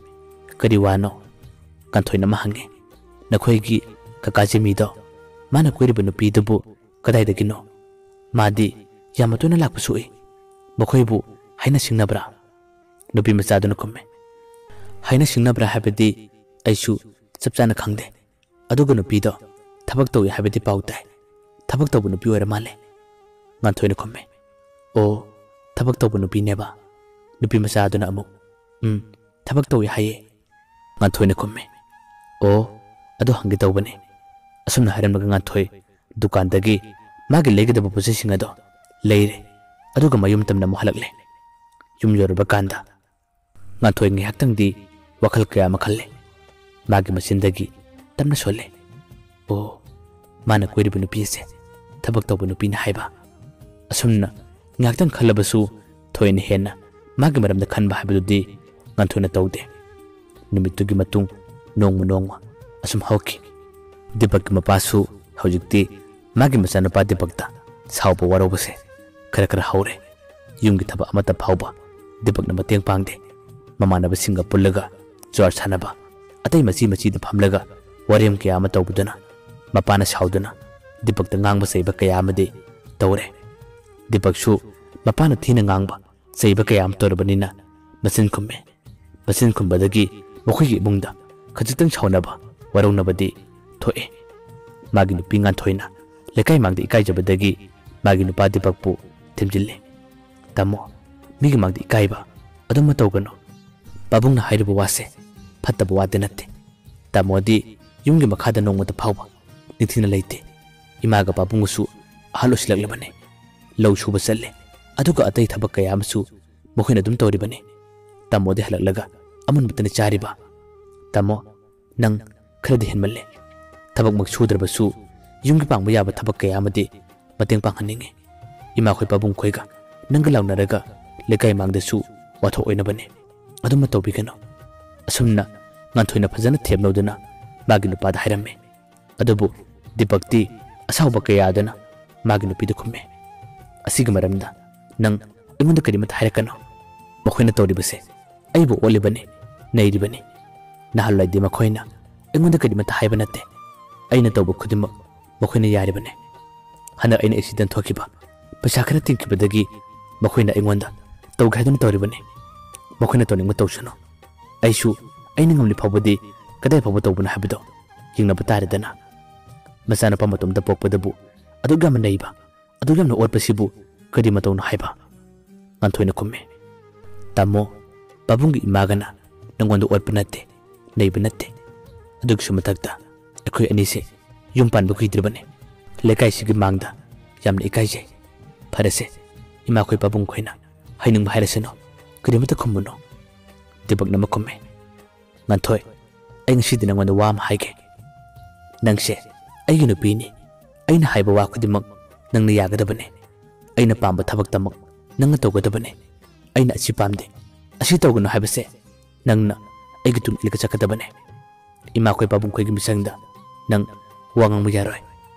"ꯀꯔꯤ ꯋꯥꯅꯣ?" ꯉꯥꯟꯊꯣꯏꯅ ꯑꯃ ꯍꯪꯉꯤ꯫ "ꯅꯈꯣꯏꯒꯤ ꯀꯀꯥ ꯖꯤꯃꯤꯗꯣ, ꯃꯥꯅ ꯀꯣꯏꯔꯤꯕ ꯅꯨꯄꯤꯗꯨꯕꯨ ꯀꯗꯥꯏꯗꯒꯤꯅꯣ? ꯃꯥꯗꯤ ꯌꯥꯝꯅ ꯇꯣꯏꯅ ꯂꯥꯛꯄꯁꯨ ꯎꯏ꯫ ꯃꯈꯣꯏꯕꯨ ꯍꯥꯏꯅ ꯁꯤꯡꯅꯕ꯭ꯔꯥ?" ꯅꯨꯄꯤ ꯃꯆꯥꯗꯨꯅ ꯈꯨꯝꯃꯤ, "ꯍꯥꯏꯅ ꯁꯤꯡꯅꯕ꯭ꯔꯥ ꯍꯥꯏꯕꯗꯤ ꯑꯩꯁꯨ ꯆꯞ ꯆꯥꯅ ꯈꯪꯗꯦ꯫ ꯑꯗꯨꯒ ꯅꯨꯄꯤꯗꯣ ꯊꯕꯛ ꯇꯧꯏ ꯍꯥꯏꯕꯗꯤ ꯄꯥꯎ ꯇꯥꯏ꯫ ꯊꯕꯛ ꯇꯧꯕ ꯅꯨꯄꯤ ꯑꯣꯏꯔ ꯃꯥꯜꯂꯦ꯫ ꯉꯥꯟꯊꯣꯏꯅ ꯈꯨꯝꯃꯦ꯫ ꯑꯣ, ꯊꯕꯛ ꯇꯧꯕ ꯅꯨꯄꯤꯅꯦꯕ꯫ ꯅꯨꯄꯤ ꯃꯆꯥꯗꯨꯅ ꯑꯃꯨꯛ, ꯎꯝ, ꯊꯕꯛ ꯇꯧꯏ ꯍꯥꯏꯌꯦ꯫ ꯉꯥꯟꯊꯣꯏꯅ ꯈꯨꯝꯃꯦ꯫ ꯑꯣ, ꯑꯗꯨ ꯍꯪꯒꯦ ꯇꯧꯕꯅꯦ꯫ ꯑꯁꯨꯝꯅ ꯍꯥꯏꯔꯝꯂꯒ ꯉꯥꯟꯊꯣꯏ ꯗꯨꯀꯥꯟꯗꯒꯤ ꯃꯥꯒꯤ ꯂꯩꯒꯗꯕ ꯄꯣꯠꯆꯩꯁꯤꯡ ꯑꯗꯣ ꯂꯩꯔꯦ꯫ ꯑꯗꯨꯒ ꯃꯌꯨꯝ ꯇꯝꯅ ꯑꯃꯨꯛ ꯍꯜꯂꯛꯂꯦ꯫ ꯌꯨꯝ ꯌꯧꯔꯕ ꯀꯥꯟꯗ ꯉꯥꯟꯊꯣꯏ ꯉꯥꯏꯍꯥꯛꯇꯪꯗꯤ ꯋꯥꯈꯜ ꯀꯌꯥ ꯑꯃ ꯈꯜꯂꯦ꯫ ꯃꯥꯒꯤ ꯃꯆꯤꯟꯗꯒꯤ ꯇꯞꯅ ꯁꯣꯜꯂꯦ꯫ ꯑꯣ, ꯃꯥꯅ ꯀꯣꯏꯔꯤꯕ ꯅꯨꯄꯤ ꯑꯁꯦ ꯊꯕꯛ ꯇꯧꯕ ꯅꯨꯄꯤꯅ ꯍꯥꯏꯕ꯫ ꯑꯁꯨꯝꯅ ꯉꯥꯏꯍꯥꯛꯇꯪ ꯈꯜꯂꯕꯁꯨ ꯊꯣꯏꯅ ꯍꯦꯟꯅ ꯃꯥꯒꯤ ꯃꯔꯝꯗ ꯈꯟꯕ ꯍꯥꯏꯕꯗꯨꯗꯤ ꯉꯥꯟꯊꯣꯏꯅ ꯇꯧꯗꯦ꯫ ꯅꯨꯃꯤꯠꯇꯨꯒꯤ ꯃꯇꯨꯡ ꯅꯣꯡꯃ ꯅꯣꯡꯃ ꯑꯁꯨꯝ ꯍꯧꯈꯤ꯫ ꯗꯤꯄꯛꯀꯤ ꯃꯄꯥꯁꯨ ꯍꯧꯖꯤꯛꯇꯤ ꯃꯥꯒꯤ ꯃꯆꯥꯅꯨꯄꯥ ꯗꯤꯄꯛꯇ ꯁꯥꯎꯕ ꯋꯥꯔꯧꯕꯁꯦ ꯈꯔ ꯈꯔ ꯍꯧꯔꯦ꯫ ꯌꯨꯝꯒꯤ ꯊꯕꯛ ꯑꯃꯠꯇ ꯐꯥꯎꯕ ꯗꯤꯄꯛꯅ ꯃꯇꯦꯡ ꯄꯥꯡꯗꯦ꯫ ꯃꯃꯥꯟꯅꯕꯁꯤꯡꯒ ꯄꯨꯜꯂꯒ ꯖꯨꯋꯥꯔ ꯁꯥꯟꯅꯕ, ꯑꯇꯩ ꯃꯆꯤ ꯃꯆꯤꯗ ꯐꯝꯂꯒ ꯋꯥꯔꯦꯝ ꯀꯌꯥ ꯑꯃ ꯇꯧꯕꯗꯨꯅ ꯃꯄꯥꯅ ꯁꯥꯎꯗꯨꯅ ꯗꯤꯄꯛꯇ ꯉꯥꯡꯕ ꯆꯩꯕ ꯀꯌꯥ ꯑꯃꯗꯤ ꯇꯧꯔꯦ꯫ ꯗꯤꯄꯛꯁꯨ ꯃꯄꯥꯅ ꯊꯤꯅ ꯉꯥꯡꯕ ꯆꯩꯕ ꯀꯌꯥ ꯑꯃ ꯇꯧꯔꯕꯅꯤꯅ ꯃꯆꯤꯟ ꯈꯨꯝꯃꯦ꯫ ꯃꯆꯤꯟ ꯈꯨꯝꯕꯗꯒꯤ ꯃꯈꯣꯏꯒꯤ ꯏꯃꯨꯡꯗ ꯈꯖꯤꯛꯇꯪ ꯁꯥꯎꯅꯕ ꯋꯥꯔꯧꯅꯕꯗꯤ ꯊꯣꯛꯑꯦ꯫ ꯃꯥꯒꯤ ꯅꯨꯄꯤ ꯉꯥꯟꯊꯣꯏꯅ ꯂꯩꯀꯥꯏ ꯃꯥꯡꯗ ꯏꯀꯥꯏꯖꯕꯗꯒꯤ ꯃꯥꯒꯤ ꯅꯨꯄꯥ ꯗꯤꯄꯛꯄꯨ ꯊꯦꯝꯖꯤꯜꯂꯦ꯫ "ꯇꯥꯃꯣ, ꯃꯤꯒꯤ ꯃꯥꯡꯗ ꯏꯀꯥꯏꯕ ꯑꯗꯨꯝꯕ ꯇꯧꯒꯅꯨ꯫ ꯄꯥꯕꯨꯡꯅ ꯍꯥꯏꯔꯤꯕ ꯋꯥꯁꯦ ꯐꯠꯇꯕ ꯋꯥꯗꯤ ꯅꯠꯇꯦ꯫ ꯇꯥꯃꯣꯗꯤ ꯌꯨꯝꯒꯤ ꯃꯈꯥꯗ ꯅꯣꯡꯃꯇ ꯐꯥꯎꯕ ꯅꯤꯡꯊꯤꯅ ꯂꯩꯇꯦ꯫ ꯏꯃꯥꯒ ꯄꯥꯕꯨꯡꯒꯁꯨ ꯑꯍꯜ ꯑꯣꯏꯁꯤꯜꯂꯛꯂꯕꯅꯤ꯫ ꯂꯧ ꯁꯨꯕ ꯆꯠꯂꯦ, ꯑꯗꯨꯒ ꯑꯇꯩ ꯊꯕꯛ ꯀꯌꯥ ꯑꯃꯁꯨ ꯃꯈꯣꯏꯅ ꯑꯗꯨꯝ ꯇꯧꯔꯤꯕꯅꯤ꯫ ꯇꯥꯃꯣꯗꯤ ꯍꯜꯂꯛꯂꯒ ꯑꯃꯨꯟꯕꯇꯅꯤ ꯆꯥꯔꯤꯕ꯫ ꯇꯥꯃꯣ, ꯅꯪ ꯈꯔꯗꯤ ꯍꯦꯟꯃꯜꯂꯦ꯫ ꯊꯕꯛꯃꯛ ꯁꯨꯗ꯭ꯔꯕꯁꯨ ꯌꯨꯝꯒꯤ ꯄꯥꯡꯕ ꯌꯥꯕ ꯊꯕꯛ ꯀꯌꯥ ꯑꯃꯗꯤ ꯃꯇꯦꯡ ꯄꯥꯡꯍꯟꯅꯤꯡꯉꯤ꯫ ꯏꯃꯥꯈꯣꯏ ꯄꯥꯕꯨꯡꯈꯣꯏꯒ ꯅꯪꯒ ꯂꯥꯎꯅꯔꯒ ꯂꯩꯀꯥꯏ ꯃꯥꯡꯗꯁꯨ ꯋꯥꯊꯣꯛ ꯑꯣꯏꯅꯕꯅꯤ꯫ ꯑꯗꯨꯝꯕ ꯇꯧꯕꯤꯒꯅꯨ꯫" ꯑꯁꯨꯝꯅ ꯉꯥꯟꯊꯣꯏꯅ ꯐꯖꯅ ꯊꯦꯝꯂꯧꯗꯨꯅ ꯃꯥꯒꯤ ꯅꯨꯄꯥꯗ ꯍꯥꯏꯔꯝꯃꯤ꯫ ꯑꯗꯨꯕꯨ ꯗꯤꯄꯛꯇꯤ ꯑꯁꯥꯎꯕ ꯀꯌꯥꯗꯨꯅ ꯃꯥꯒꯤ ꯅꯨꯄꯤꯗ ꯈꯨꯝꯃꯤ, "ꯑꯁꯤꯒꯤ ꯃꯔꯝꯗ ꯅꯪ ꯑꯩꯉꯣꯟꯗ ꯀꯔꯤꯃꯠꯇ ꯍꯥꯏꯔꯛꯀꯅꯨ꯫ ꯃꯈꯣꯏꯅ ꯇꯧꯔꯤꯕꯁꯦ ꯑꯩꯕꯨ ꯑꯣꯠꯂꯤꯕꯅꯤ, ꯅꯩꯔꯤꯕꯅꯤ꯫ ꯅꯍꯥꯟꯋꯥꯏꯗꯤ ꯃꯈꯣꯏꯅ ꯑꯩꯉꯣꯟꯗ ꯀꯔꯤꯃꯠꯇ ꯍꯥꯏꯕ ꯅꯠꯇꯦ꯫ ꯑꯩꯅ ꯇꯧꯕ ꯈꯨꯗꯤꯡꯃꯛ ꯃꯈꯣꯏꯅ ꯌꯥꯔꯤꯕꯅꯤ꯫ ꯍꯟꯗꯛ ꯑꯩꯅ ꯑꯦꯛꯁꯤꯗꯦꯟ ꯊꯣꯛꯈꯤꯕ, ꯄꯩꯁꯥ ꯈꯔ ꯇꯤꯡꯈꯤꯕꯗꯒꯤ ꯃꯈꯣꯏꯅ ꯑꯩꯉꯣꯟꯗ ꯇꯧꯒꯦ ꯍꯥꯏꯗꯨꯅ ꯇꯧꯔꯤꯕꯅꯤ꯫ ꯃꯈꯣꯏꯅ ꯇꯧꯅꯤꯡꯕ ꯇꯧꯁꯅꯨ꯫ ꯑꯩꯁꯨ ꯑꯩꯅ ꯉꯝꯂꯤ ꯐꯥꯎꯕꯗꯤ ꯀꯗꯥꯏ ꯐꯥꯎꯕ ꯇꯧꯕꯅꯣ ꯍꯥꯏꯕꯗꯣ ꯌꯦꯡꯅꯕ ꯇꯥꯔꯦꯗꯅ꯫ ꯃꯆꯥꯅꯨꯄꯥ ꯃꯇꯣꯝꯇ ꯄꯣꯛꯄꯗꯕꯨ ꯑꯗꯨꯛ ꯌꯥꯝꯅ ꯅꯩꯕ, ꯑꯗꯨꯛ ꯌꯥꯝꯅ ꯑꯣꯠꯄꯁꯤꯕꯨ ꯀꯔꯤ ꯃꯇꯧꯅꯣ ꯍꯥꯏꯕ?" ꯉꯥꯟꯊꯣꯏꯅ ꯈꯨꯝꯃꯤ, "ꯇꯥꯃꯣ, ꯄꯥꯕꯨꯡꯒꯤ ꯏꯃꯥꯒꯅ ꯅꯪꯉꯣꯟꯗ ꯑꯣꯠꯄ ꯅꯠꯇꯦ, ꯅꯩꯕ ꯅꯠꯇꯦ꯫ ꯑꯗꯨꯒꯤꯁꯨ ꯃꯊꯛꯇ ꯑꯩꯈꯣꯏ ꯑꯅꯤꯁꯦ ꯌꯨꯝ ꯄꯥꯟꯕ ꯀꯨꯏꯗ꯭ꯔꯤꯕꯅꯤ꯫ ꯂꯩꯀꯥꯏꯁꯤꯒꯤ ꯃꯥꯡꯗ ꯌꯥꯝꯅ ꯏꯀꯥꯏꯖꯩ꯫ ꯐꯔꯦꯁꯦ, ꯏꯃꯥꯈꯣꯏ ꯄꯥꯕꯨꯡꯈꯣꯏꯅ ꯍꯥꯏꯅꯤꯡꯕ ꯍꯥꯏꯔꯁꯅꯨ, ꯀꯔꯤꯃꯠꯇ ꯈꯨꯝꯃꯨꯅꯨ꯫" ꯗꯤꯄꯛꯅ ꯑꯃ ꯈꯨꯝꯃꯤ, "ꯉꯥꯟꯊꯣꯏ, ꯑꯩ ꯉꯁꯤꯗꯤ ꯅꯪꯉꯣꯟꯗ ꯋꯥ ꯑꯃ ꯍꯥꯏꯒꯦ꯫ ꯅꯪꯁꯦ ꯑꯩꯒꯤ ꯅꯨꯄꯤꯅꯤ꯫ ꯑꯩꯅ ꯍꯥꯏꯕ ꯋꯥ ꯈꯨꯗꯤꯡꯃꯛ ꯅꯪꯅ ꯌꯥꯒꯗꯕꯅꯤ꯫ ꯑꯩꯅ ꯄꯥꯝꯕ ꯊꯕꯛꯇꯃꯛ ꯅꯪꯅ ꯇꯧꯒꯗꯕꯅꯤ꯫ ꯑꯩꯅ ꯑꯁꯤ ꯄꯥꯝꯗꯦ, ꯑꯁꯤ ꯇꯧꯒꯅꯨ ꯍꯥꯏꯕꯁꯦ ꯅꯪꯅ ꯑꯩꯒꯤ ꯇꯨꯡ ꯏꯜꯂꯒ ꯆꯠꯀꯗꯕꯅꯤ꯫ ꯏꯃꯥꯈꯣꯏ ꯄꯥꯕꯨꯡꯈꯣꯏꯒꯤ ꯃꯤꯆꯪꯗ ꯅꯪ ꯋꯥ ꯉꯥꯡꯕ ꯌꯥꯔꯣꯏ꯫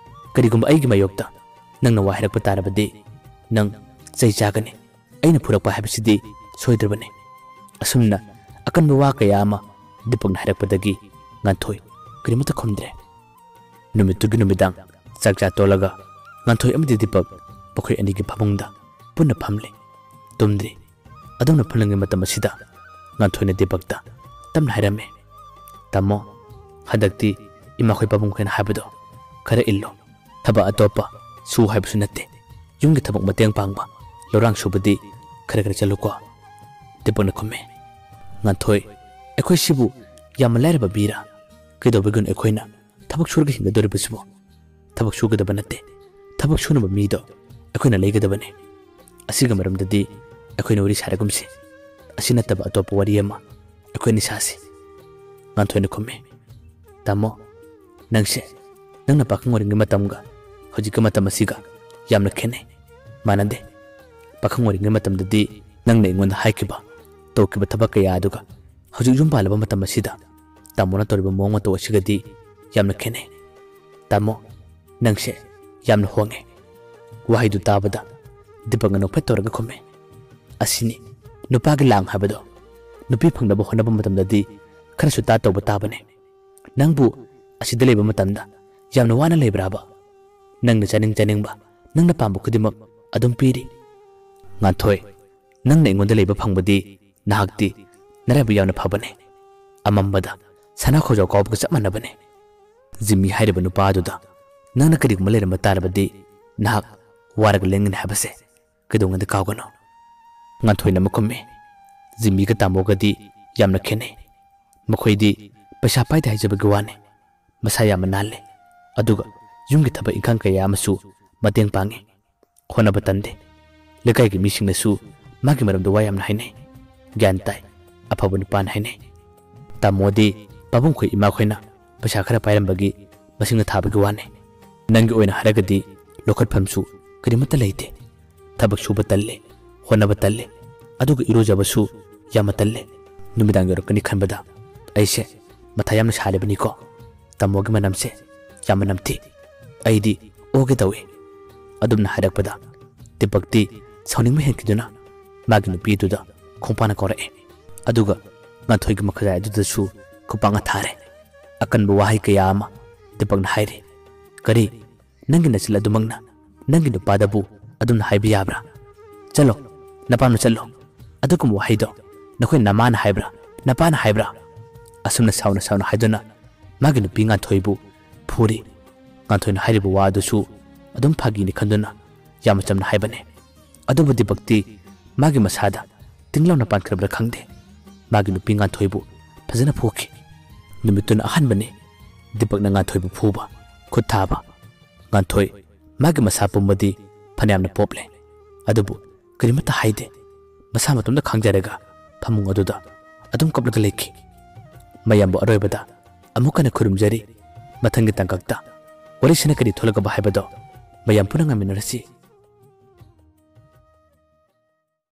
ꯀꯔꯤꯒꯨꯝꯕ ꯑꯩꯒꯤ ꯃꯥꯌꯣꯛꯇ ꯅꯪꯅ ꯋꯥ ꯍꯥꯏꯔꯛꯄ ꯇꯥꯔꯕꯗꯤ ꯅꯪ ꯆꯩ ꯆꯥꯒꯅꯤ꯫ ꯑꯩꯅ ꯐꯨꯔꯛꯄ ꯍꯥꯏꯕꯁꯤꯗꯤ ꯁꯣꯏꯗ꯭ꯔꯕꯅꯤ꯫" ꯑꯁꯨꯝꯅ ꯑꯀꯟꯕ ꯋꯥ ꯀꯌꯥ ꯑꯃ ꯗꯤꯄꯛꯅ ꯍꯥꯏꯔꯛꯄꯗꯒꯤ ꯉꯥꯟꯊꯣꯏ ꯀꯔꯤꯃꯠꯇ ꯈꯨꯝꯗ꯭ꯔꯦ꯫ ꯅꯨꯃꯤꯠꯇꯨꯒꯤ ꯅꯨꯃꯤꯗꯥꯡ ꯆꯥꯛ ꯆꯥ ꯇꯣꯜꯂꯒ ꯉꯥꯟꯊꯣꯏ ꯑꯃꯗꯤ ꯗꯤꯄꯛ ꯃꯈꯣꯏ ꯑꯅꯤꯒꯤ ꯐꯃꯨꯡꯗ ꯄꯨꯟꯅ ꯐꯝꯂꯤ꯫ ꯇꯨꯝꯗ꯭ꯔꯤ꯫ ꯑꯗꯨꯝꯅ ꯐꯝꯂꯤꯉꯩ ꯃꯇꯝ ꯑꯁꯤꯗ ꯉꯥꯟꯊꯣꯏꯅ ꯗꯤꯄꯛꯇ ꯇꯞꯅ ꯍꯥꯏꯔꯝꯃꯤ, "ꯇꯥꯃꯣ, ꯍꯟꯗꯛꯇꯤ ꯏꯃꯥꯈꯣꯏ ꯄꯥꯕꯨꯡꯈꯣꯏꯅ ꯍꯥꯏꯕꯗꯣ ꯈꯔ ꯏꯜꯂꯣ꯫ ꯊꯕꯛ ꯑꯇꯣꯞꯄ ꯁꯨ ꯍꯥꯏꯕꯁꯨ ꯅꯠꯇꯦ꯫ ꯌꯨꯝꯒꯤ ꯊꯕꯛ ꯃꯇꯦꯡ ꯄꯥꯡꯕ, ꯂꯧꯔꯥꯡ ꯁꯨꯕꯗꯤ ꯈꯔ ꯈꯔ ꯆꯠꯂꯨꯀꯣ꯫" ꯗꯤꯄꯛꯅ ꯈꯨꯝꯃꯤ, "ꯉꯥꯟꯊꯣꯏ, ꯑꯩꯈꯣꯏꯁꯤꯕꯨ ꯌꯥꯝꯅ ꯂꯥꯏꯔꯕ ꯃꯤꯔꯥ? ꯀꯩꯗꯧꯕꯒꯤꯅꯣ ꯑꯩꯈꯣꯏꯅ ꯊꯕꯛ ꯁꯨꯔꯒ ꯍꯤꯡꯒꯗꯧꯔꯤꯕꯁꯤꯕꯨ? ꯊꯕꯛ ꯁꯨꯒꯗꯕ ꯅꯠꯇꯦ, ꯊꯕꯛ ꯁꯨꯅꯕ ꯃꯤꯗꯣ ꯑꯩꯈꯣꯏꯅ ꯂꯩꯒꯗꯕꯅꯤ꯫ ꯑꯁꯤꯒꯤ ꯃꯔꯝꯗꯗꯤ ꯑꯩꯈꯣꯏꯅ ꯋꯥꯔꯤ ꯁꯥꯔꯒꯨꯝꯁꯤ꯫ ꯑꯁꯤ ꯅꯠꯇꯕ ꯑꯇꯣꯞꯄ ꯋꯥꯔꯤ ꯑꯃ ꯑꯩꯈꯣꯏ ꯑꯅꯤ ꯁꯥꯁꯤ꯫" ꯉꯥꯟꯊꯣꯏꯅ ꯈꯨꯝꯃꯤ, "ꯇꯥꯃꯣ, ꯅꯪꯁꯦ ꯅꯪꯅ ꯄꯥꯈꯪ ꯑꯣꯏꯔꯤꯉꯩ ꯃꯇꯝꯒ ꯍꯧꯖꯤꯛꯀꯤ ꯃꯇꯝ ꯑꯁꯤꯒ ꯌꯥꯝꯅ ꯈꯦꯠꯅꯩ, ꯃꯥꯟꯅꯗꯦ꯫ ꯄꯥꯈꯪ ꯑꯣꯏꯔꯤꯉꯩ ꯃꯇꯝꯗꯗꯤ ꯅꯪꯅ ꯑꯩꯉꯣꯟꯗ ꯍꯥꯏꯈꯤꯕ, ꯇꯧꯈꯤꯕ ꯊꯕꯛ ꯀꯌꯥ ꯑꯗꯨꯒ ꯍꯧꯖꯤꯛ ꯌꯨꯝ ꯄꯥꯜꯂꯕ ꯃꯇꯝ ꯑꯁꯤꯗ ꯇꯥꯃꯣꯅ ꯇꯧꯔꯤꯕ ꯃꯑꯣꯡ ꯃꯇꯧ ꯑꯁꯤꯒꯗꯤ ꯌꯥꯝꯅ ꯈꯦꯠꯅꯩ꯫ ꯇꯥꯃꯣ, ꯅꯪꯁꯦ ꯌꯥꯝꯅ ꯍꯣꯡꯉꯦ꯫" ꯋꯥꯍꯩꯗꯨ ꯇꯥꯕꯗ ꯗꯤꯄꯛꯅ ꯅꯣꯛꯐꯦꯠ ꯇꯧꯔꯒ ꯈꯨꯝꯃꯤ, "ꯑꯁꯤꯅꯤ ꯅꯨꯄꯥꯒꯤ ꯂꯥꯡ ꯍꯥꯏꯕꯗꯣ꯫ ꯅꯨꯄꯤ ꯐꯪꯅꯕ ꯍꯣꯠꯅꯕ ꯃꯇꯝꯗꯗꯤ ꯈꯔꯁꯨ ꯇꯥ ꯇꯧꯕ ꯇꯥꯕꯅꯤ꯫ ꯅꯪꯕꯨ ꯑꯁꯤꯗ ꯂꯩꯕ ꯃꯇꯝꯗ ꯌꯥꯝꯅ ꯋꯥꯅ ꯂꯩꯕ꯭ꯔꯥꯕ? ꯅꯪꯅ ꯆꯥꯅꯤꯡ ꯆꯥꯅꯤꯡꯕ, ꯅꯪꯅ ꯄꯥꯝꯕ ꯈꯨꯗꯤꯡꯃꯛ ꯑꯗꯨꯝ ꯄꯤꯔꯤ꯫ ꯉꯥꯟꯊꯣꯏ, ꯅꯪꯅ ꯑꯩꯉꯣꯟꯗ ꯂꯩꯕ ꯐꯪꯕꯗꯤ ꯅꯍꯥꯛꯇꯤ ꯅꯔꯥꯏꯕꯛ ꯌꯥꯝꯅ ꯐꯕꯅꯤ꯫ ꯑꯃꯝꯕꯗ ꯁꯅꯥ ꯈꯣꯏꯖꯥꯎ ꯀꯥꯎꯕꯒ ꯆꯞ ꯃꯥꯟꯅꯕꯅꯤ꯫ ꯖꯤꯝꯃꯤ ꯍꯥꯏꯔꯤꯕ ꯅꯨꯄꯥ ꯑꯗꯨꯗ ꯅꯪꯅ ꯀꯔꯤꯒꯨꯝꯕ ꯂꯩꯔꯝꯕ ꯇꯥꯔꯕꯗꯤ ꯅꯍꯥꯛ ꯋꯥꯔꯒ ꯂꯦꯡꯒꯅꯤ ꯍꯥꯏꯕꯁꯦ ꯀꯩꯗꯧꯉꯩꯗ ꯀꯥꯎꯒꯅꯨ꯫ ꯉꯥꯟꯊꯣꯏꯅ ꯑꯃꯨꯛ ꯈꯨꯝꯃꯤ, ꯖꯤꯝꯃꯤꯒ ꯇꯥꯃꯣꯒꯗꯤ ꯌꯥꯝꯅ ꯈꯦꯠꯅꯩ꯫ ꯃꯈꯣꯏꯗꯤ ꯄꯩꯁꯥ ꯄꯥꯏꯗꯦ ꯍꯥꯏꯖꯕꯒꯤ ꯋꯥꯅꯤ, ꯃꯁꯥ ꯌꯥꯝꯅ ꯅꯥꯜꯂꯦ, ꯑꯗꯨꯒ ꯌꯨꯝꯒꯤ ꯊꯕꯛ ꯏꯪꯈꯥꯡ ꯀꯌꯥ ꯑꯃꯁꯨ ꯃꯇꯦꯡ ꯄꯥꯡꯉꯤ꯫ ꯍꯣꯠꯅꯕ ꯇꯟꯗꯦ꯫ ꯂꯩꯀꯥꯏꯒꯤ ꯃꯤꯁꯤꯡꯅꯁꯨ ꯃꯥꯒꯤ ꯃꯔꯝꯗ ꯋꯥ ꯌꯥꯝꯅ ꯍꯥꯏꯅꯩ꯫ ꯒ꯭ꯌꯥꯟ ꯇꯥꯏ, ꯑꯐꯕ ꯅꯨꯄꯥꯅ ꯍꯥꯏꯅꯩ꯫ ꯇꯥꯃꯣꯗꯤ ꯄꯥꯕꯨꯡꯈꯣꯏ ꯏꯃꯥꯈꯣꯏꯅ ꯄꯩꯁꯥ ꯈꯔ ꯄꯥꯏꯔꯝꯕꯒꯤ ꯃꯁꯤꯡꯅ ꯊꯥꯕꯒꯤ ꯋꯥꯅꯤ꯫ ꯅꯪꯒꯤ ꯑꯣꯏꯅ ꯍꯥꯏꯔꯒꯗꯤ ꯂꯧꯈꯠꯐꯝꯁꯨ ꯀꯔꯤꯃꯠꯇ ꯂꯩꯇꯦ꯫ ꯊꯕꯛ ꯁꯨꯕ ꯇꯜꯂꯦ, ꯍꯣꯠꯅꯕ ꯇꯜꯂꯦ, ꯑꯗꯨꯒ ꯏꯔꯨꯖꯕꯁꯨ ꯌꯥꯝꯅ ꯇꯜꯂꯦ꯫ ꯅꯨꯃꯤꯗꯥꯡ ꯌꯧꯔꯛꯀꯅꯤ ꯈꯟꯕꯗ ꯑꯩꯁꯦ ꯃꯊꯥ ꯌꯥꯝꯅ ꯁꯥꯔꯤꯕꯅꯤꯀꯣ꯫ ꯇꯥꯃꯣꯒꯤ ꯃꯅꯝꯁꯦ ꯌꯥꯝꯅ ꯅꯝꯊꯤ꯫ ꯑꯩꯗꯤ ꯑꯣꯒꯦ ꯇꯧꯏ꯫ ꯑꯗꯨꯝꯅ ꯍꯥꯏꯔꯛꯄꯗ ꯗꯤꯄꯛꯇꯤ ꯁꯥꯎꯅꯤꯡꯕ ꯍꯦꯟꯈꯤꯗꯨꯅ ꯃꯥꯒꯤ ꯅꯨꯄꯤ ꯑꯗꯨꯗ ꯈꯣꯡꯄꯥꯛꯅ ꯀꯧꯔꯛꯑꯦ꯫ ꯑꯗꯨꯒ ꯉꯥꯟꯊꯣꯏꯒꯤ ꯃꯈꯖꯥꯏ ꯑꯗꯨꯗꯁꯨ ꯈꯨꯄꯥꯛꯅ ꯊꯥꯔꯦ꯫ ꯑꯀꯟꯕ ꯋꯥꯍꯩ ꯀꯌꯥ ꯑꯃ ꯗꯤꯄꯛꯅ ꯍꯥꯏꯔꯤ꯫ "ꯀꯔꯤ? ꯅꯪꯒꯤ ꯅꯆꯤꯜ ꯑꯗꯨꯃꯛꯅ ꯅꯪꯒꯤ ꯅꯨꯄꯥꯗꯕꯨ ꯑꯗꯨꯝꯅ ꯍꯥꯏꯕ ꯌꯥꯕ꯭ꯔꯥ? ꯆꯠꯂꯣ, ꯅꯄꯥꯝꯗ ꯆꯠꯂꯣ꯫ ꯑꯗꯨꯒꯨꯝꯕ ꯋꯥꯍꯩꯗꯣ ꯅꯈꯣꯏ ꯅꯃꯥꯅ ꯍꯥꯏꯕ꯭ꯔꯥ, ꯅꯄꯥꯅ ꯍꯥꯏꯕ꯭ꯔꯥ?" ꯑꯁꯨꯝꯅ ꯁꯥꯎꯅ ꯁꯥꯎꯅ ꯍꯥꯏꯗꯨꯅ ꯃꯥꯒꯤ ꯅꯨꯄꯤ ꯉꯥꯟꯊꯣꯏꯕꯨ ꯐꯨꯔꯤ꯫ ꯉꯥꯟꯊꯣꯏꯅ ꯍꯥꯏꯔꯤꯕ ꯋꯥ ꯑꯗꯨꯁꯨ ꯑꯗꯨꯝ ꯐꯥꯒꯤꯅꯤ ꯈꯟꯗꯨꯅ ꯌꯥꯝꯅ ꯆꯝꯅ ꯍꯥꯏꯕꯅꯤ꯫ ꯑꯗꯨꯕꯨ ꯗꯤꯄꯛꯇꯤ ꯃꯥꯒꯤ ꯃꯁꯥꯗ ꯇꯤꯡ ꯂꯥꯎꯅ ꯄꯥꯟꯈ꯭ꯔꯕ꯭ꯔꯥ ꯈꯪꯗꯦ, ꯃꯥꯒꯤ ꯅꯨꯄꯤ ꯉꯥꯟꯊꯣꯏꯕꯨ ꯐꯖꯅ ꯐꯨꯈꯤ꯫ ꯅꯨꯃꯤꯠꯇꯨꯅ ꯑꯍꯥꯟꯕꯅꯤ ꯗꯤꯄꯛꯅ ꯉꯥꯟꯊꯣꯏꯕꯨ ꯐꯨꯕ, ꯈꯨꯠ ꯊꯥꯕ꯫ ꯉꯥꯟꯊꯣꯏ ꯃꯥꯒꯤ ꯃꯁꯥ ꯄꯨꯝꯕꯗꯤ ꯐꯅꯌꯥꯝꯅ ꯄꯣꯞꯂꯦ, ꯑꯗꯨꯕꯨ ꯀꯔꯤꯃꯠꯇ ꯍꯥꯏꯗꯦ꯫ ꯃꯁꯥ ꯃꯇꯣꯝꯇ ꯈꯥꯡꯖꯔꯒ ꯐꯃꯨꯡ ꯑꯗꯨꯗ ꯑꯗꯨꯝ ꯀꯞꯂꯒ ꯂꯩꯈꯤ꯫ ꯃꯌꯥꯝꯕꯨ ꯑꯔꯣꯏꯕꯗ ꯑꯃꯨꯛ ꯍꯟꯅ ꯈꯨꯔꯨꯝꯖꯔꯤ꯫ ꯃꯊꯪꯒꯤ ꯇꯥꯡꯀꯛꯇ ꯋꯥꯔꯤꯁꯤꯅ ꯀꯔꯤ ꯊꯣꯛꯂꯛꯀꯕ ꯍꯥꯏꯕꯗꯣ ꯃꯌꯥꯝ ꯄꯨꯟꯅ ꯉꯥꯏꯃꯤꯟꯅꯔꯁꯤ꯫